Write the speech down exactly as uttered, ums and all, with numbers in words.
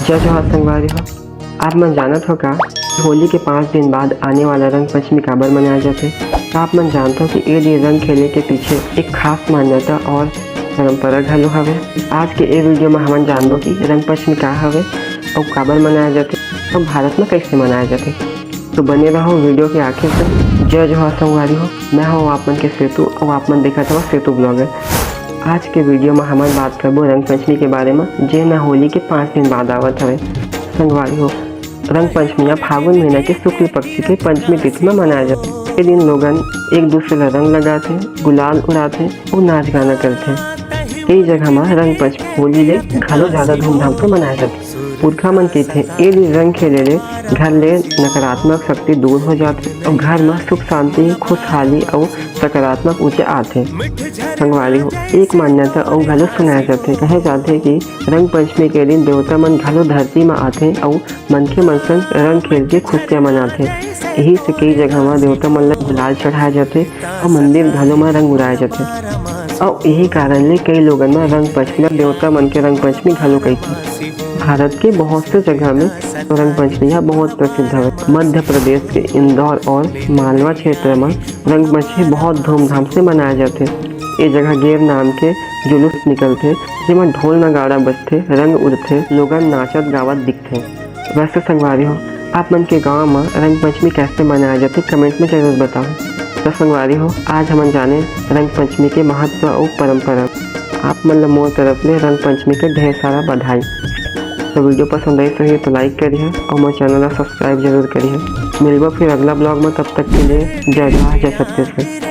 जय जोहार संगवारी हो, आप मन जानत हो का, होली के पाँच दिन बाद आने वाला रंग पंचमी काबर मनाया जाथे? का आप मन जानत हो कि ए दिन रंग खेले के पीछे एक खास मान्यता और परंपरा घलो हवे? आज के ए वीडियो में हमन जानबो कि रंग पंचमी का हवे अउ काबर मनाया जाथे अउ भारत में कइसे मनाया जाथे। तो बने रहो वीडियो के आखिर तक। जय जोहार संगवारी हो, मैं हूँ आप मन के सेतु अउ आप मन देखत हव सेतु ब्लॉगर। आज के वीडियो में हमन बात करबो रंग पंचमी के बारे में, जे न होली के पाँच दिन बाद आवत हवे। संगवारी हो, रंग पंचमी या फागुन महीना के शुक्ल पक्ष के पंचमी तिथि में मनाया जाथे। ये दिन लोगन एक दूसरे ला रंग लगाथे, गुलाल उड़ाथे अउ नाच गाना करथे। कई जगह में रंग पंचमी होली ले घलो ज्यादा धूमधाम से मनाया जाथे। पुरखा मन कहिथे, ए दिन रंग खेले ले घर ले नकारात्मक शक्ति दूर हो जाथे अउ घर में सुख शांति, खुशहाली अउ सकारात्मक ऊर्जा आथे। संगवारी हो, एक मान्यता अउ घलो सुनाया जाथे। कहे जाथे कि रंग पंचमी के दिन देवता मन घलो धरती म आथे अउ मनखे मन संग रंग खेल के खुशियां मनाथे। यही से कई जगह म देवता मन ल गुलाल चढ़ाए जाथे अउ मंदिर घलो म रंग उड़ाए जाथे। अउ यही कारण ले कई लोगन म रंग पंचमी ल देवता मन के रंग पंचमी घलो कहिथे। भारत के बहुत से जगह में रंग पंचमी ह बहुत प्रसिद्ध हवे। मध्य प्रदेश के इंदौर और मालवा क्षेत्र में रंग पंचमी बहुत धूमधाम से मनाया जाथे। ए जगह गेर नाम के जुलूस निकलथे, जेमा ढोल नगाड़ा बजथे, रंग उड़थे, लोगन नाचत गावत दिखथे। वैसे संगवारी हो, आप मन के गांव म रंग पंचमी कैसे मनाया जाथे, कमेंट में जरूर बताओ। तो संगवारी हो, आज हमन जाने रंग पंचमी के महत्व अउ परंपरा। आप मन ल मोर तरफ ले रंग पंचमी के ढेर सारा बधाई। तो वीडियो पसंद आइस होही तो लाइक करिहा अउ मोर चैनल ला सब्सक्राइब जरूर करिहा। मिलबो फिर अगला ब्लॉग में, तब तक के लिए जय जोहार, जय छत्तीसगढ़।